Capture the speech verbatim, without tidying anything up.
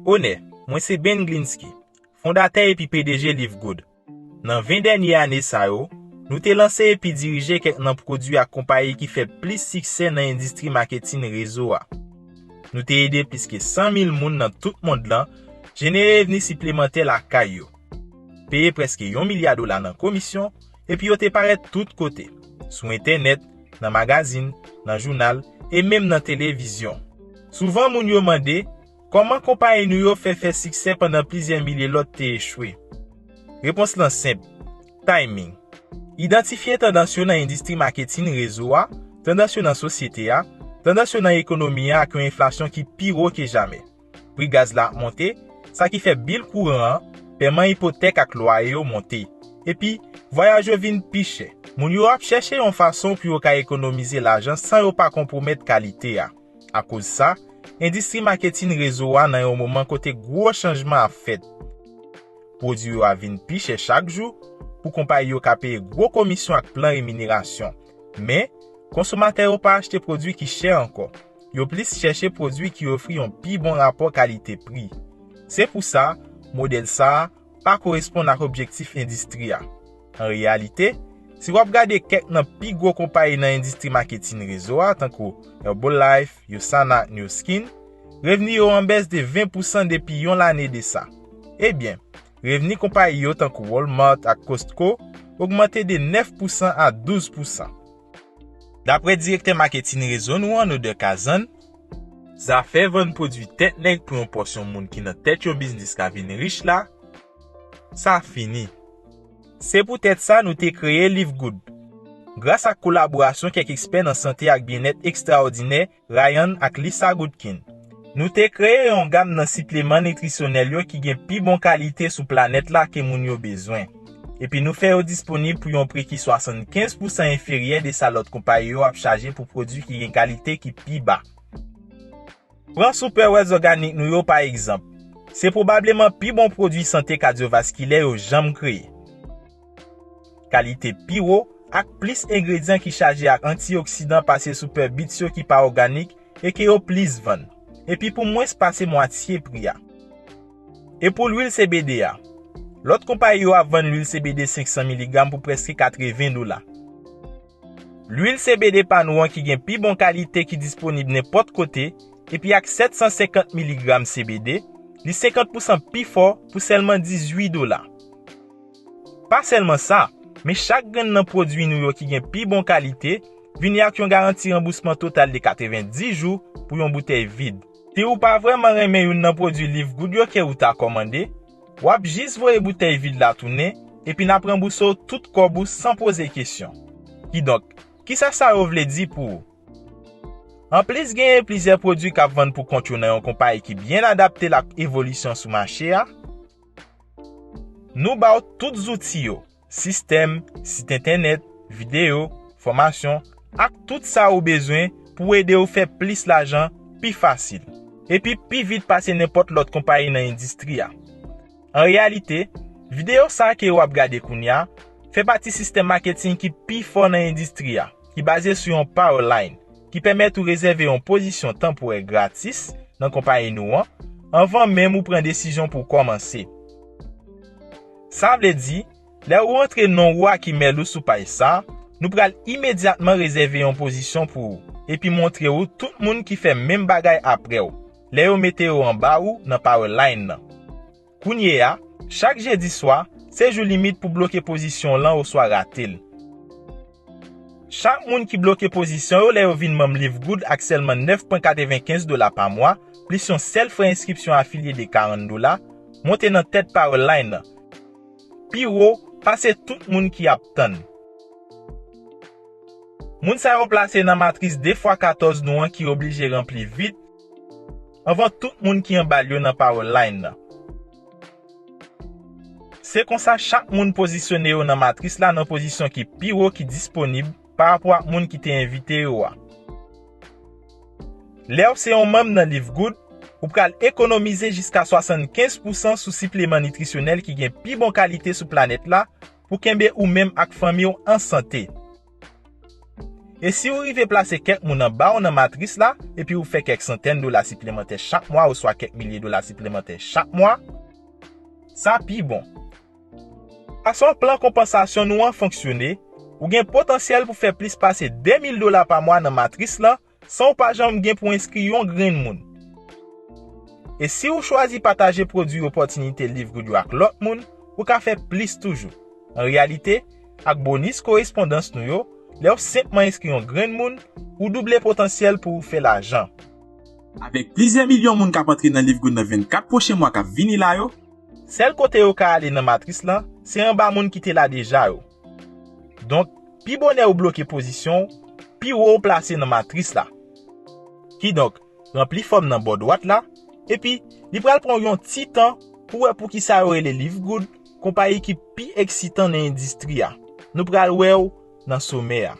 Onè, mwen se Ben Glinsky, fondatè epi P D G Live Good. Nan ven dènye ane sa yo, nou te lanse epi dirije kèk nan pwodui ak konpayi ki fè plis siksè nan endistri maketin rezo a. Nou te ede plis ke san mil moun nan tout mond lan jenere revni siplemantè lakay yo, peye prèske yon milya dola nan komisyon, epi yo te parèt tout kote, sou entènèt, nan magazin, nan jounal, e menm nan televizyon. Souvan moun yo mande, kòman konpayi nou yo fè fè siksè pandan plizyè milye lòt te echwe? Repons lan senp, timing. Idantifye tandans yo nan endistri maketin rezo a, tandans yo nan sosyete a, tandans yo nan ekonomi a ak yon enflasyon ki pi wo ke jamè. Pri gaz la ap monte, sa ki fè bil kouran an, pèman ipotèk ak lwaye yo monte. Epi, vwayaj yo vin pi chè. Moun yo ap chèche yon fason pou yo ka ekonomize lajan san yo pa konpwomèt kalite a. Akoz sa, endistri maketin rezo a nan yon moman kote gwo chanjman ap fèt. Pwodui yo ap vin pi chè chak jou pou konpayi yo ka peye gwo komisyon ak plan reminerasyon. Men, konsomatè yo pa achte pwodui ki chè ankò. Yo plis chèche pwodui ki ofri yon pi bon rapò kalite pri. Se pou sa, modèl sa a pa koresponn ak objektif endistri a. An reyalite, si w ap gade kèk nan pi gwo konpayi nan endistri maketin rezo a, tankou Herbalife, Usana ak Nu Skin, revni yo an bès de ven pousan depi yon lane de sa. Ebyen, revni konpayi yo tankou Walmart ak Costco ogmante de nèf pousan a douz pousan. Daprè direktè maketin rezo nou an, Noder Kazan, zafè vann pwodui tèt nèg pou yon pòsyon moun ki nan tèt yon biznis ka vin rich la, sa fini. Se poutèt sa nou te kreye Live Good. Gras ak kolaborasyon kèk ekspè nan sante ak byennèt ekstraòdinè, Ryan ak Lisa Goodkin, nou te kreye yon gam nan sipleman nitrisyonèl yo ki gen pi bon kalite sou planèt la ke moun yo bezwen. Epi nou fè yo disponib pou yon pri ki swasannkenz pousan enferyè de sa lòt konpayi yo ap chaje pou pwodui ki gen kalite ki pi ba. Pran Super Wellz Organic nou yo pa egzanp. Se pwobableman pi bon pwodui sante kadyovaskilè yo janm kreye. Kalite pi wo ak plis engredyan ki chaje ak antioksidan pase Super Beets yo ki pa òganik e ke yo plis vann, epi pou mwens pase mwatye pri a. E pou lwil C B D a? Lòt konpayi yo ap vann lwil C B D senk san miligram pou prèske katreven dola. Lwil C B D pa nou an ki gen pi bon kalite ki disponib nenpòt kote, epi ak sèt san senkant miligram C B D, li senkant pousan pi fò pou sèlman dizuit dola. Pa sèlman sa, men chak grenn nan pwodui nou yo ki gen pi bon kalite vini ak yon garanti ranbousman total de katrevenndis jou pou yon boutèy vid. Si ou pa vrèman renmen youn nan pwodui Live Good yo ke ou ta kòmande, w ap jis voye boutèy vid la tounen, epi n ap ranbouse w tout kòb ou san poze kesyon. Kidonk, kisa sa yo vle di pou ou? Anplis genyen plizyè pwodui k ap vann pou kont yo nan yon konpayi ki byen adapte l ak evolisyon sou mache a, nou ba w tout zouti yo, sistèm, sit entènèt, videyo, fòmasyon, ak tout sa ou bezwen pou ede w fè plis lajan pi fasil, epi pi vit pase nenpòt lòt konpayi nan endistri a. An reyalite, videyo sa a ke w ap gade kounye a fè pati sistèm maketin ki pi fò nan endistri a, ki baze sou yon power line, ki pèmèt ou rezève yon pozisyon tanporè gratis nan konpayi nou an, anvan menm ou pran desizyon pou w kòmanse. Sa vle di, lè ou antre non ou ak imèl ou sou paj sa a, nou pral imedyatman rezève yon pozisyon pou ou, epi montre ou tout moun ki fè menm bagay apre w, lè yo mete yo anba ou nan power line nan. Kounye a, chak jedi swa, se jou limit pou bloke pozisyon w lan oswa rate l. Chak moun ki bloke pozisyon yo lè yo vin manm Live Good ak sèlman nèf pwen katrevenkenz dola pa mwa, plis yon sèl frè enskripsyon afilye de karant dola, monte nan tèt power line nan, pi wo pase tout moun ki ap tann. Moun sa yo plase nan matris de fwa katòz nou an ki oblije ranpli vit, anvan tout moun ki anba l yo nan power line nan. Se konsa chak moun pozisyone yo nan matris la nan pozisyon ki pi wo ki disponib pa rapò ak moun ki te envite yo a. Lè w se yon manm nan Live Good, ou pral ekonomize jiska swasannkenz pousan sou sipleman nitrisyonèl ki gen pi bon kalite sou planèt la pou kenbe ou menm ak fanmi w an sante. E si w rive plase kèk moun anba w nan matris la, epi w fè kèk santèn dola siplemantè chak mwa oswa kèk milye dola siplemantè chak mwa, sa pi bon. Fason plan konpansasyon nou an fonksyone, ou gen potansyèl pou fè plis pase de mil dola pa mwa nan matris lan san w pa janm gen pou enskri yon grenn moun. E si w chwazi pataje pwodui Opòtinite Live Good yo ak lòt moun, ou ka fè plis toujou. An reyalite, ak bonis korespondans nou yo, lè w senpman enskri yon grenn moun, ou double potansyèl pou w fè lajan. Avèk plizyè milyon moun k ap antre nan Live Good nan vennkat pwochen mwa k ap vini la yo, sèl kote yo ka ale nan matris lan, se anba moun ki te la deja yo. Donk, pi bonè ou bloke pozisyon w, pi wo w plase nan matris la. Kidonk, ranpli fòm nan bò dwat la, epi li pral pran w yon ti tan pou w wè poukisa yo rele Live Good konpayi ki pi eksitan nan endistri a. Nou pral wè w nan somè a.